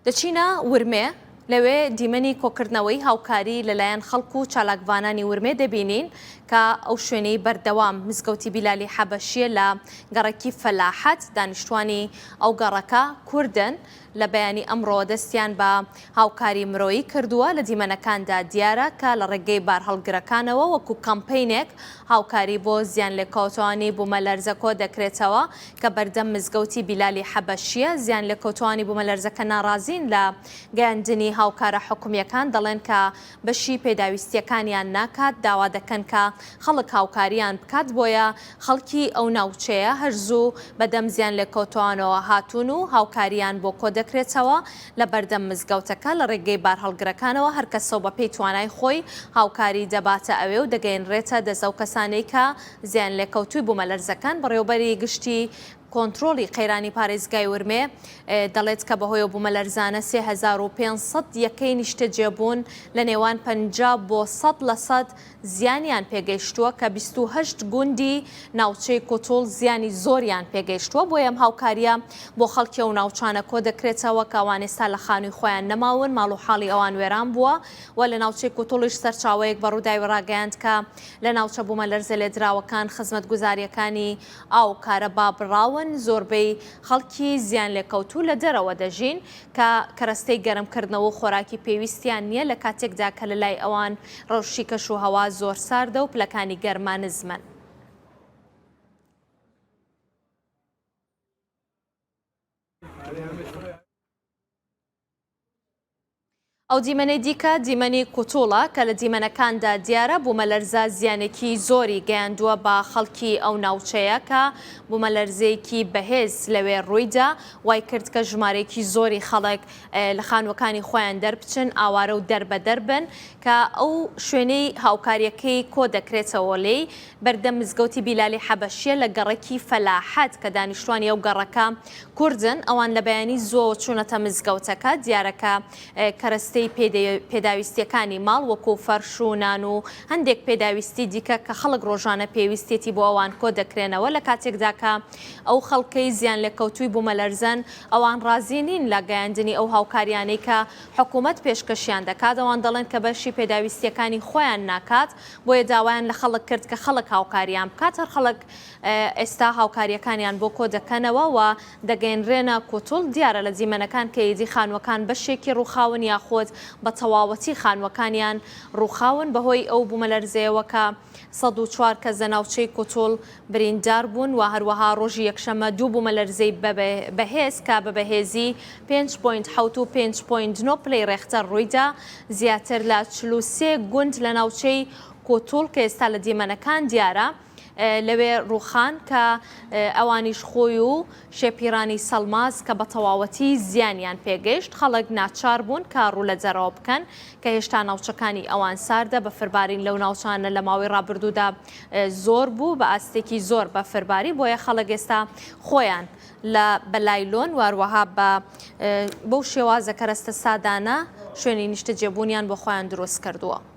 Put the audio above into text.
دەچینە ورمێ، لەوێ دیمەنی کۆکردنەوەی هاوکاری لەلایەن خەڵک و چالاکڤانانی ورمێ دەبینین کە ئەو شوێنەی بەردەوام مزگەوتی بیلالی حەبەشییە لە گەڕەکی فەلاحەت، دانیشتوانی ئەو گەڕەکە کوردن، لە بەیانی ئەمڕۆوە دەستیان بە هاوکاری مرۆیی کردووە، لە دیمەنەکاندا دیارە کە لە ڕێگەی بارهەڵگرەکانەوە وەکو کەمپەینێک هاوکاری بۆ زیانلێکەوتوانی بومەلەرزە کۆدەکرێتەوە کە بەردەم مزگەوتی بیلالی حەبەشییە، زیانلێکەوتوانی بومەلەرزەکە ناڕازین لە گەیاندنی هاوکارە حکومییەکان، دەڵێن کە بەشی پێداویستییەکانیان ناکات، داوا دەکەن کە خەڵک هاوکارییان بکات، بۆیە خەڵکی ئەو ناوچەیە هەر زوو بەدەم زیانلێکەوتوانەوە هاتوون و هاوکارییان بۆ کۆدەکرێتەوە لە بەردەم مزگەوتەکە لە ڕێگەی بارهەڵگرەکانەوە هەر کەسەو بەپێی توانای خۆی هاوکاری دەباتە ئەوێ و دەگەیەنرێتە دەست ئەو کەسانەی کە زیانلێکەوتووی بوومەلەرزەکەن. بەڕێوەبەری گشتی کۆنترۆڵی قەیرانی پارێزگای ورمێ دەڵێت کە بەهۆی ئەو بوومەلەرزانە 3500 یەکەی نیشتەجێبوون لە نێوان 50 بۆ 100 لە سەد زیانیان پێگەیشتووە کە 28 گوندی ناوچەی کوتوڵ زیانی زۆریان پێگەیشتووە بۆیە ئەم هاوکارییە بۆ خەڵکی ئەو ناوچانە کۆدەکرێتەوە کە ئەوان ئێستا لە خانووی خۆیان نەماون ماڵ و حاڵی ئەوان وێران بووە و لە ناوچەی کوتوڵیش سەرچاوەیەک بە ڕووداوی ڕاگەیاند کە لە ناوچە بوومەلەرزەلێدراوەکان خزمەتگوزارییەکانی ئاو و کارەبا بڕاون، زۆربەی خەڵکی زیانلێکەوتوو لە دەرەوە دەژین کە کەرەستەی گەرمکردنەوە و خۆراکی پێویستیان نییە لە کاتێکدا کە لەلای ئەوان ڕەوشی کەشوهەوا زۆر ساردە و پلەکانی گەرما نزمن. ئەو دیمەنەی دیکە دیمەنی کوتوڵە کە لە دیمەنەکاندا دیارە بوومەلەرزە زیانێکی زۆری گەیاندووە بە خەڵکی ئەو ناوچەیە کە بوومەلەرزەیەکی بەهێز لەوێ ڕوویدا وای کرد کە ژمارەیەکی زۆری خەڵک لە خانووەکانی خۆیان دەربچن ئاوارە و دەربەدەر بن کە ئەو شوێنەی هاوکاریەکەی کۆ دەکرێتەوە لێی بەردەم مزگەوتی بیلالی حەبەشیە لە گەڕەکی فەلاحەت کە دانیشتوانی ئەو گەڕەکە کوردن، ئەوان لە بەیانی زووەوە چوونەتە مزگەوتەکە، دیارە کە کەرەستەی پێداویستییەکانی ماڵ وەکو فەرش و نان و هەندێک پێداویستی دیکە کە خەڵک ڕۆژانە پێویستیەتی بۆ ئەوان کۆدەکرێنەوە، لە کاتێکدا کە ئەو خەڵکەی زیانلێکەوتووی بوومەلەرزەن ئەوان ڕازی نین لە گەیاندنی ئەو هاوکاریانەی کە حکومەت پێشکەشیان دەکات، ئەوان دەڵێن کە بەشی پێداویستییەکانی خۆیان ناکات، بۆیە داوایان لە خەڵک کرد کە خەڵک هاوکاریان بکات، هەر خەڵک ئێستا هاوکارییەکانیان بۆ کۆدەکەنەوە و دەگەیەنرێنە کوتوڵ، دیارە لە دیمەنەکان کە ئیدی خانووەکان بەشێکی ڕووخاون یاخود بە تەواوەتی خانووەکانیان ڕووخاون بەهۆی ئەو بوومەلەرزەیەوە کە 104 کەس لە ناوچەی کوتوڵ بریندار بوون و هەروەها ڕۆژی یەکشەممە دوو بوومەلەرزەی بەهێز کە بە بەهێزی پێنج point حەوت و پێنج point نۆ پلەی ڕێختەر ڕوویدا زیاتر لە 43 گوند لە ناوچەی کوتوڵ کە ئێستا لە دیمەنەکان دیارە لەوێ ڕووخان کە ئەوانیش خۆی و شێپیڕانی سەڵماس کە بە تەواوەتی زیانیان پێگەیشت، خەڵک ناچار بوون کە ڕوو لە دەرەوە بکەن کە هێشتا ناوچەکانی ئەوان ساردە، بەفربارین لەو ناوچانە لە ماوەی ڕابردوودا زۆر بوو بە ئاستێکی زۆر بەفرباری، بۆیە خەڵک ئێستا خۆیان لە بە لایلۆن و هەروەها بە بەو شێوازە کەرەستە سادانە شوێنی نیشتەجێبوونیان بۆ خۆیان دروست کردووە.